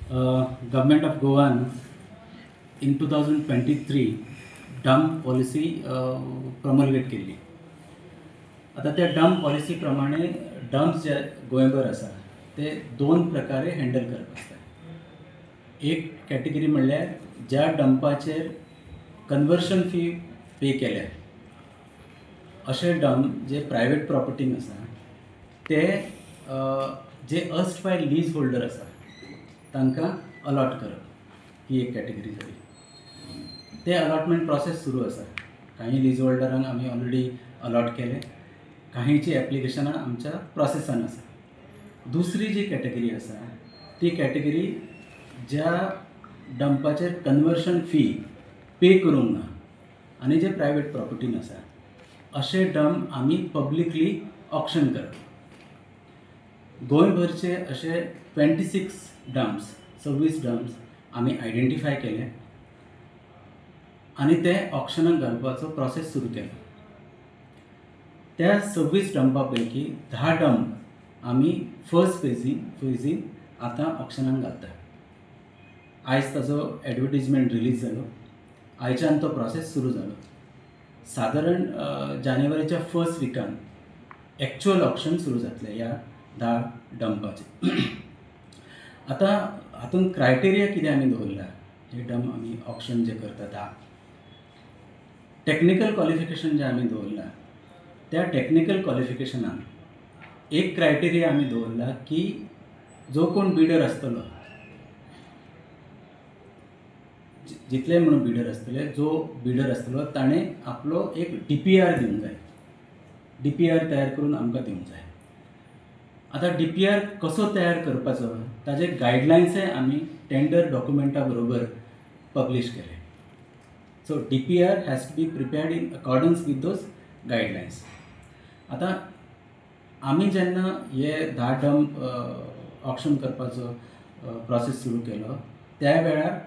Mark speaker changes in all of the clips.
Speaker 1: Government of Goan in 2023 dump policy promulgate केल्ली. आतां त्या डंप पॉलिसी प्रमाणे डंप्स जे गोंयभर आसा ते दोन प्रकारे हँडल करप आसता. एक कॅटेगरी म्हणल्यार ज्या डंपाचेर कन्वर्शन फी पे केल्या अशे डंप जे प्रायवेट प्रॉपर्टीन आसा ते जे अर्स्टवायल लीज होल्डर आसा तांकां अलॉट करप, ही एक कॅटेगरी जाली. ते अलॉटमेंट प्रोसेस सुरू आसा. काही लीज होल्डरांक आमी ऑलरेडी अलॉट केले, काहींची एप्लिकेशनां आमच्या प्रोसेसान आसा. दुसरी जी कॅटेगरी आसा ती कॅटेगरी ज्या डंपाचेर कन्वर्शन फी पे करूंक ना आनी जे प्रायवेट प्रॉपर्टीन आसा अशे डंप आमी पब्लिकली ऑक्शन करप. गोंयभरचे अशे 26 डंप्स, 26 डंप्स आमी आयडेंटिफाय केले आनी ते ऑक्शनाक घालपाचो प्रोसेस सुरू केलो. त्या 26 डंपा पैकी 10 डंप आमी फर्स्ट फेजीन आतां ऑक्शनाक घालता. आयज ताजो एडवर्टीजमेंट रिलीज जालो, आयच्यान तो प्रोसेस सुरू जालो. सादारण जानेवारीच्या फर्स्ट विकान एक्चुअल ऑक्शन सुरू जातलें ह्या 10 डंपाचें. आतां हातूंत क्रायटेरिया कितें आमी दवरला, हे डंप आमी ऑक्शन जे करता 10, टॅक्निकल क्वॉलिफिकेशन जें आमी दवरलां त्या टॅक्निकल क्वॉलिफिकेशनान एक क्रायटेरिया आमी दवरला की जो कोण बिडर आसतलो, जितले म्हणून बिडर आसतले, जो बिडर आसतलो ताणें आपलो एक DPR दिवंक जाय, DPR तयार करून आमकां दिवंक जाय. आतां DPR कसो तयार करपाचो ताजे गायडलायन्सय आमी टेंडर डॉक्युमेंटा बरोबर पब्लिश केले. So DPR has to be prepared in accordance with those guidelines. आतां आमी जेन्ना हे 10 डंप ऑक्शन करपाचो प्रोसेस सुरू केलो त्या वेळार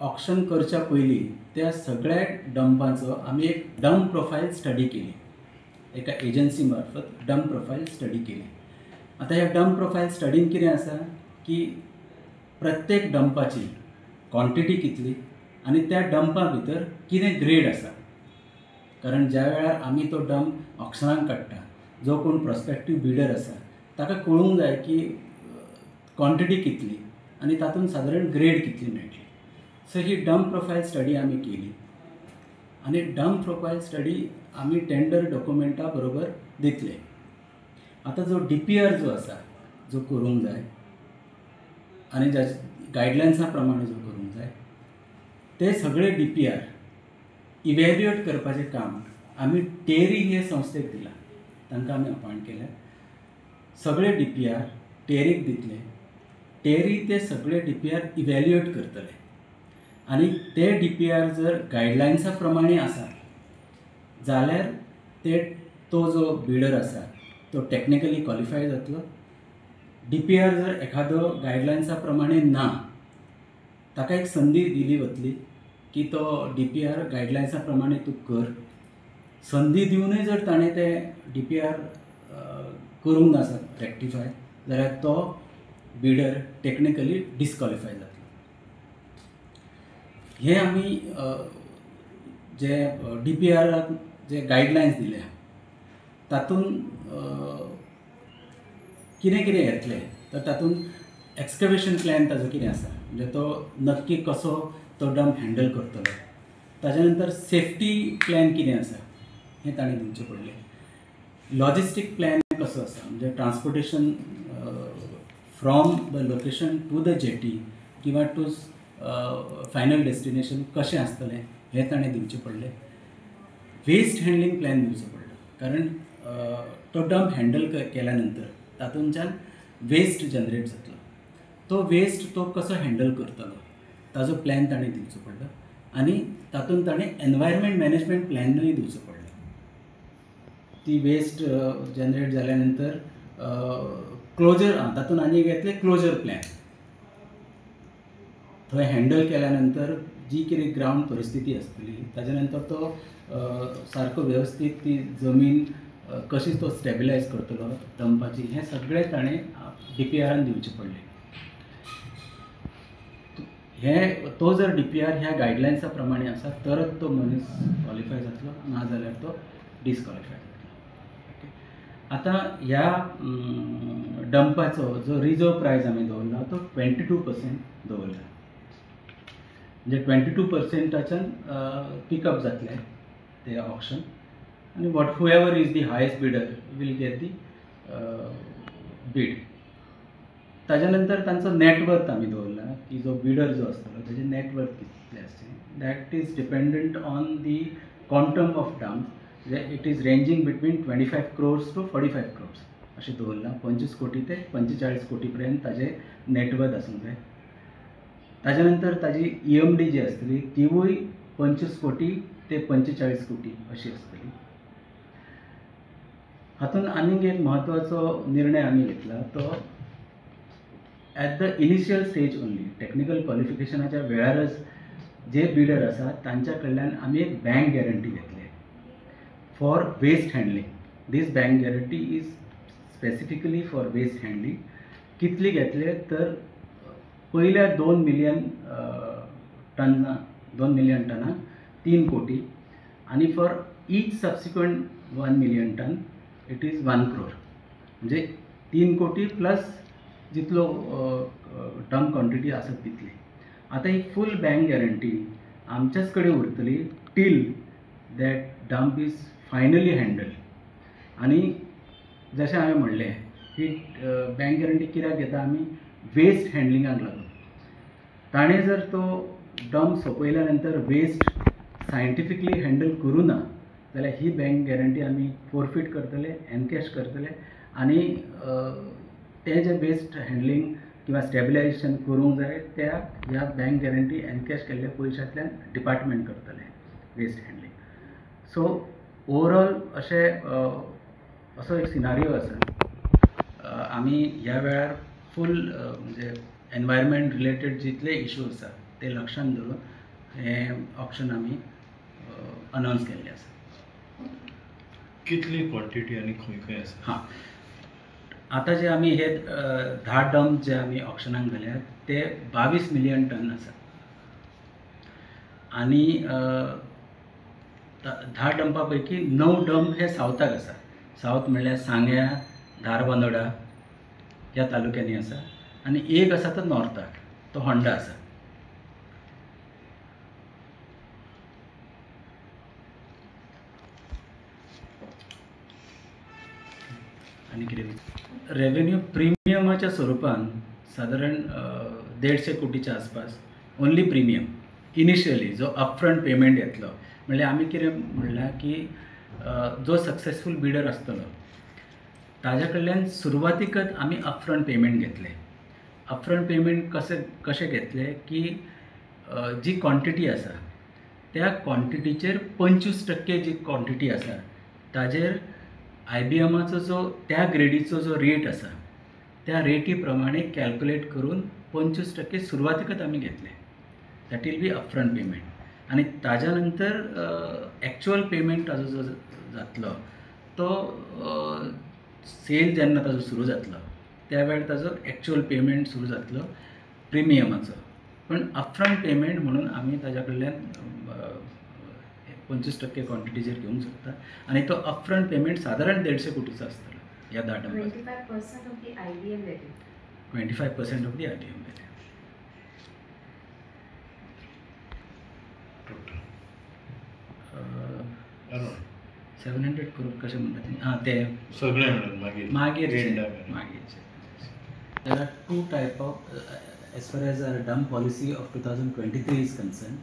Speaker 1: ऑक्शन करच्या पयलीं त्या सगळ्या डंपाचो आमी एक डंप प्रोफायल स्टडी केली, एका एजन्सी मार्फत डंप प्रोफायल स्टडी केली. आतां ह्या डंप प्रोफायल स्टडीन कितें आसा की प्रत्येक डंपाची क्वॉन्टिटी कितली आनी त्या डंपा भितर कितें ग्रेड आसा. कारण ज्या वेळार आमी तो डंप ऑक्शनाक काडटा, जो कोण प्रोस्पेक्टीव बिडर आसा ताका कळूंक जाय की क्वॉन्टिटी कितली आनी तातूंत सादारण ग्रेड कितली मेळटली. सो ही डंप प्रोफायल स्टडी आमी केली आनी डंप प्रोफायल स्टडी आमी टेंडर डॉक्युमेंटा बरोबर दितले. आतां जो DPR जो आसा जो करूंक जाय आनी ज्या गायडलायन्सा प्रमाणे जो करूंक जाय ते सगळे DPR evaluate करपाचें काम आमी टेरी हे संस्थेक दिलां, तांकां आमी अपॉयंट केल्या. सगळे DPR टेरीक दितले, टेरी ते सगळे DPR evaluate करतले आनी ते DPR जर गायडलायन्सा प्रमाणे आसा जाल्यार ते तो जो बिडर आसा तो टॅक्निकली क्वॉलिफाय जातलो. DPR जर एखादो गायडलायन्सा प्रमाणे ना ताका एक संदी दिली वतली की तो DPR गायडलायन्सा प्रमाणे तूं कर. संदी दिवनूय जर ताणें ते DPR करूंक ना रेक्टिफाय जाल्यार तो बिडर टॅक्निकली डिस्क्वॉलिफाय जातलो. हे आमी जे DPR जे गायडलायन्स दिल्या तातूंत कितें कितें येतलें तर तातूंत एक्सकवेशन प्लॅन ताजो कितें आसा, म्हणजे तो नक्की कसो तो डंप हँडल करतलो, ताज्या नंतर सेफ्टी प्लॅन कितें आसा हें ताणें दिवचें पडलें, लॉजिस्टीक प्लॅन कसो आसा म्हणजे transportation from the location to the jetty किंवा टू फायनल डेस्टिनेशन कशें आसतलें हें ताणें दिवचें पडलें, वेस्ट हँडलिंग प्लॅन दिवचो पडलो कारण तो डंप हँडल केल्या नंतर तातूंतल्यान वेस्ट जनरेट जातलो, तो वेस्ट तो कसो हँडल करतलो ताजो प्लॅन ताणें दिवचो पडलो आनी तातूंत ताणें एनवायरमेंट मॅनेजमेंट प्लॅनूय दिवचो पडलो. ती वेस्ट जनरेट जाल्या नंतर क्लोजर, तातूंत आनी एक येतलें क्लोजर प्लॅन, थंय हँडल केल्या नंतर जी कितें ग्रावंड परिस्थिती आसतली ताज्या नंतर तो सारको वेवस्थीत ती जमीन कशी तो स्टेबिलायज करतलो डंपाची, हें सगळें ताणें DPRन दिवचें पडलें. हे तो जर डी पी आर ह्या गायडलायन्सा प्रमाणे आसा तरच तो मनीस क्वॉलिफाय जातलो, ना जाल्यार तो डिसक्वॉलिफाय जातलो. ओके, आतां ह्या डंपाचो जो रिजर्व प्रायज आमी दवरला तो 22% दवरला, म्हणजे 22%च्यान पिकअप जातलें ते ऑक्शन आनी what whoever is the highest bidder will get the bid. ताज्या नंतर तांचो नेटवर्थ आमी दवरला की जो बिडर जो आसतलो ताजें नेटवर्थ कितलें आसचें, that is dependent on the quantum of dump. It is ranging between 25 crores to 45 crores अशें दवरलां. 25 कोटी ते 45 कोटी पर्यंत ताजें नेटवर्थ आसूंक जाय. ताज्या नंतर ताजी EMD जी आसतली तिवूय 25 कोटी ते 45 कोटी अशी आसतली. हातूंत आनीक एक म्हत्वाचो निर्णय आमी घेतला तो at the initial stage only, technical क्वॉलिफिकेशनाच्या वेळारच J bidder आसा तांच्या कडल्यान आमी एक बँक गॅरंटी घेतली for waste handling. This bank guarantee is specifically for waste handling. कितली घेतले तर पयल्या 2 मिलियन टनां, 2 मिलियन टनांक 3 कोटी आनी for each subsequent 1 million ton it is 1 crore. म्हणजे 3 कोटी प्लस जितलो डंप क्वॉन्टिटी आसत तितली. आतां ही फूल बँक गॅरंटी आमच्याच कडेन उरतली till that dump is finally handle. आनी जशें हांवें म्हणलें ही बँक गॅरंटी कित्याक घेता आमी, वेस्ट हँडलिंगाक लागून. ताणें जर तो डंप सोंपयल्या नंतर वेस्ट सायंटिफिकली हँडल करूं ना जाल्यार ही बँक गॅरंटी आमी फोरफीट करतले, एनकॅश करतले आनी तें जें वेस्ट हँडलिंग किंवा स्टेबिलायजेशन करूंक जाय त्या ह्या बँक गॅरंटी एनकॅश केल्ल्या पयशांतल्यान डिपार्टमेंट करतलें वेस्ट हँडलिंग. सो ओवरऑल अशें असो एक सिनारियो आसा. आमी ह्या वेळार फूल म्हणजे एनवायरमेंट रिलेटेड जितले इशू आसा ते लक्षांत धरून हें ऑप्शन आमी अनावन्स केल्लें आसा.
Speaker 2: कितली क्वॉन्टिटी आनी खंय खंय आसा?
Speaker 1: हां, आतां जे आमी हे 10 डंप जे आमी ऑक्शनाक घाल्यात ते 22 मिलियन टन आसा आनी 10 डंपा पैकी 9 डंप हे सावथाक आसा. सावथ म्हणल्यार सांग्या, धारबांदोडा ह्या तालुक्यांनी आसा आनी एक आसा तो नॉर्थाक, तो होंडा आसा. आनी कितें रेवेन्यू प्रिमियमाच्या स्वरुपान सादारण 150 कोटीच्या आसपास ओन्ली प्रिमियम इनिशियली जो अपफ्रंट पेमेंट येतलो. म्हणल्यार आमी कितें म्हणलां की जो सक्सेसफूल बिडर आसतलो ताज्या कडल्यान सुरवातीकच आमी अपफ्रंट पेमेंट घेतले. अपफ्रंट पेमेंट कशें कशें घेतले की जी क्वॉन्टिटी आसा त्या क्वॉन्टिटीचेर 25% जी क्वॉन्टिटी आसा ताजेर IBMाचो जो त्या ग्रेडीचो जो रेट आसा त्या रेटी प्रमाणे कॅल्क्युलेट करून 25% सुरवातीकच आमी घेतले. That will be upfront payment. आनी ताज्या नंतर एक्चुअल पेमेंट ताजो जो जातलो तो सेल जेन्ना ताजो सुरू जातलो त्या वेळार ताजो एक्चुअल पेमेंट सुरू जातलो प्रिमियमाचो. पण अपफ्रंट पेमेंट म्हणून आमी ताज्या कडल्यान 25% क्वॉन्टिटीचेर घेवंक शकता आनी तो अपफ्रंट पेमेंट सादारण 150 कोटीचो आसतलो ह्या 10 डंपाचो.
Speaker 3: 25% of the IBM value.
Speaker 1: 25% of the IBM value.
Speaker 2: Total
Speaker 1: 700 crore कशें म्हणटा तें? आं, ते
Speaker 2: सगळें म्हणून मागीर
Speaker 1: मागीर मागीर There are two type of as far as our dump policy of 2023 is concerned,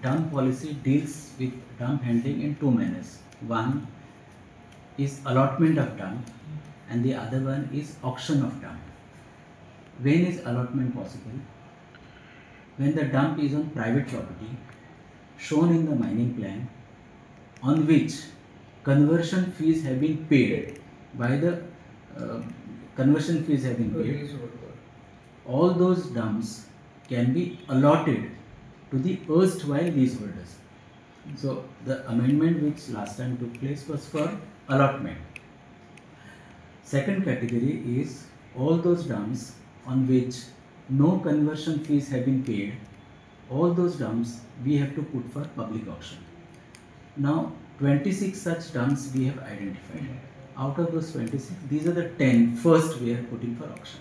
Speaker 1: dump policy deals with dump handling in two manners. One is allotment of dump and the other one is auction of dump. When is allotment possible? When the dump is on private property shown in the mining plan, on which conversion fees have been paid by the conversion fees have been paid, all those dumps can be allotted to the erstwhile leaseholders. So the amendment which last time took place was for allotment. Second category is all those dumps on which no conversion fees have been paid, all those dumps we have to put for public auction. Now 26 such dumps we have identified. Out of those 26, these are the 10 first we are putting for auction.